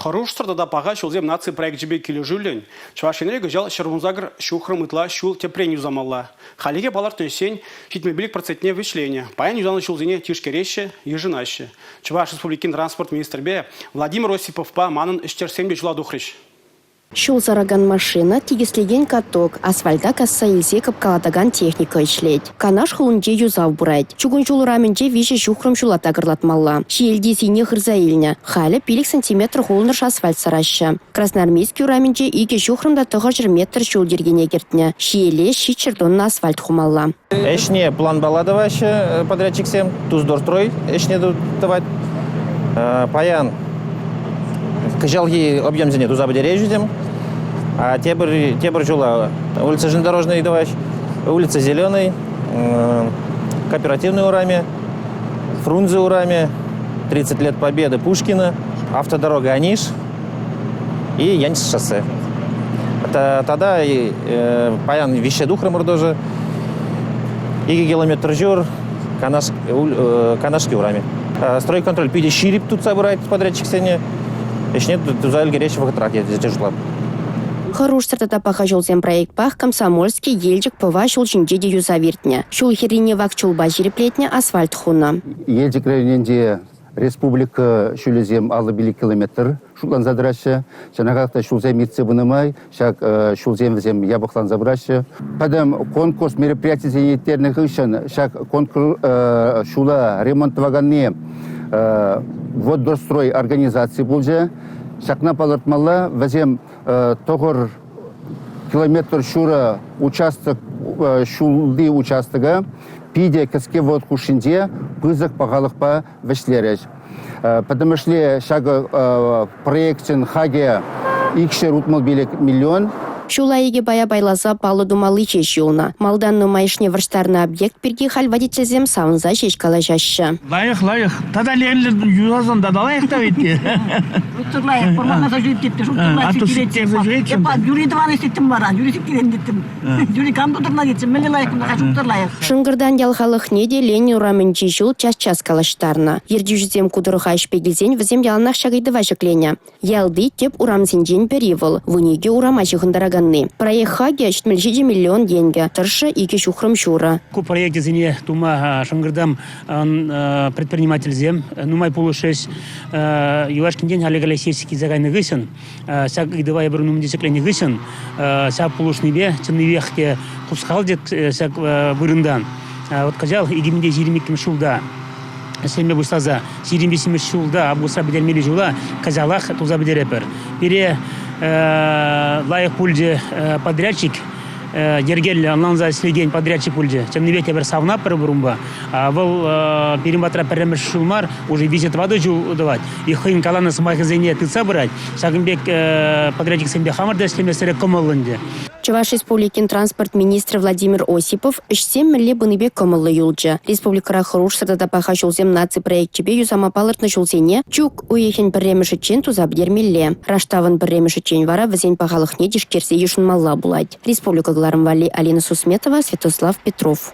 Хӑрушсӑр тата паха ҫулсем наци проекчӗпе килӗшӳллӗн Чӑваш Енре кӑҫал 118 ҫухрӑм ытла ҫул тӗпрен юсамалла. Хальлӗхе палӑртнӑ ӗҫсен 75 процентне вӗҫленӗ. Паян юсанӑ ҫулсене тишкереҫҫӗ, йышӑнаҫҫӗ. Чӑваш Республикин транспорт министрӗпе Владимир Осиповпа манӑн ӗҫтешсем те ҫула тухрӗҫ. Ҫул саракан машина, тикӗслекен каток, асфальта касса илсе кӑпкалатакан техника ӗҫлет. Канаш хулинче юсав пырать. Чукун ҫул урамӗнче виҫӗ ҫухрӑм ҫула такӑрлатмалла. Ҫиелти сийне хырса илнӗ. Халӗ 5 сантиметр хулӑнӑш асфальт сараҫҫӗ. Красноармейски урамӗнче икӗ ҫухрӑм та 900 метр ҫул йӗркене кӗртнӗ. Ҫиеле 700 тонна асфальт хумалла. Ӗҫне планпала тӑваҫҫӗ подрядчиксем. Туздорстрой ӗҫне тӑвать. Паян кӑҫалхи объемсене туса пӗтереҫҫӗ. А тепӗр, тепӗр ҫула улица Железнодорожный тӑваҫ, улица Зеленый, Кооперативный урамӗ, Фрунзе урамӗ, 30 лет Победы Пушкина, автодорога Аниш и Янис шоссе. Тата паян виҫҫе тухрӑмӑр тоже. Икӗ километр ҫур Канашки урамӗ. Стройконтроль питӗ ҫирӗп тытса пырать подрядчиксене. Ӗҫне туса ӗлкӗреҫҫӗ вӑхӑтрах тесе шутлатӑп. Хӑрушсӑр тата паха ҫулсем проектпах Комсомольски, Елчӗк, Пӑва ҫул ҫинче те юсав иртнӗ. Ҫул хӗррине вак чулпа ҫирӗплетнӗ, асфальт хунӑ. Елчӗк районӗнче республика ҫулӗсем 55 километр шутланса тӑраҫҫӗ. Чӑнахах та ҫулсем иртсе пынӑ май ҫак ҫулсем вӗсем япӑхланса пыраҫҫӗ. Пӗтӗм конкурс мероприятисене ирттернӗ хыҫҫӑн ҫак конкурс ҫула ремонт тӑваканни Воддорстрой организаци пулчӗ. Ҫакна палӑртмалла, вӗсем тӑхӑр километр ҫурӑ участок ҫулти участока питӗ кӗске вӑхӑт хушшинче пысӑк пахалӑхпа вӗҫлерӗҫ. Пӗтӗмӗшле ҫакӑ проекчӗн хакӗ 265 миллион. Ҫула икӗ пая пайласа паллӑ тумалли ҫеҫ юлнӑ. Малтан нумайӑшне вӑрҫтарнӑ объект пирки халь водительсем савӑнса ҫеҫ калаҫаҫҫӗ. Лайӑх, лайӑх. Тата ленлӗ юсасан тата лайӑх та вӗт. Шутсӑр лайӑх. Пӑрмана та ҫӳрет теттӗм. Шутсӑр лайӑх сиктерет. Эпа Юрий тӑван ӗҫлеттӗм вара. Юрий сиктерен теттӗм. Юрий кам тутӑрна теттӗм. Мӗнле лайӑх кунта шутсӑр лайӑх. Шӑнкӑртан ял халӑхне те Ленин урамӗнчи ҫул час-час калаҫтарнӑ. Ертӳҫӗсем ку тӑрӑха ӗҫпе килсен вӗсем яланах ҫак ыйтӑва ҫӗкленӗ. Ялти тӗп урамсенчен пӗри вӑл, 12 урама ҫыхӑнтараканни. Проект хакӗ 77 миллион тенкӗ, тӑршшӗ икӗ ҫухрӑм ҫурӑ. Ку проекчӗсене тума Шӑнкӑртам предпринимательсем нумай пулӑшрӗҫ. Юлашкинчен Олег Алексеевич килсе кайнӑ хыҫҫӑн, ҫак ыйтӑва эпир ун умӗнче ҫӗкленӗ хыҫҫӑн ҫав пулӑшнипе чӑннипех те хускалчӗ ҫак вырӑнтан. Вот кӑҫал 2022 ҫулта ӗҫлеме пуҫласа 23 ҫулта августра пӗтермелли ҫула кӑҫалах туса пӗтеретпӗр. Пире лайӑх пулчӗ подрядчик, йӗркеллӗ ӑнланса ӗҫлекен подрядчик пулчӗ. Чӑннипе те пӗр савӑнатпӑр пӗр унпа. Вӑл пирӗн патра пӗрремӗш ҫул мар, уже виҫӗ-тӑватӑ ҫул тӑвать. И хӑйӗн каланӑ сӑмахӗсене тытса пырать. Ҫакӑн пек подрядчиксемпе хамӑр та ӗҫлемесӗрех кӑмӑллӑ ӗнтӗ. Чӑваш Республикин транспорт министрӗ Владимир Осипов ӗҫсем мӗнле пынипе кӑмӑллӑ юлчӗ. Республикӑра хӑрушсӑр тата паха ҫулсем наци проекчӗпе юсама палӑртнӑ ҫулсене чӳк уйӑхӗн пӗрремӗшӗччен туса пӗтермелле. Раштавӑн пӗрремӗшӗччен вара вӗсен пахалӑхне тишкерсе йышӑнмалла пулать. Республика кӑларӑм валли Алина Сусметова, Святослав Петров.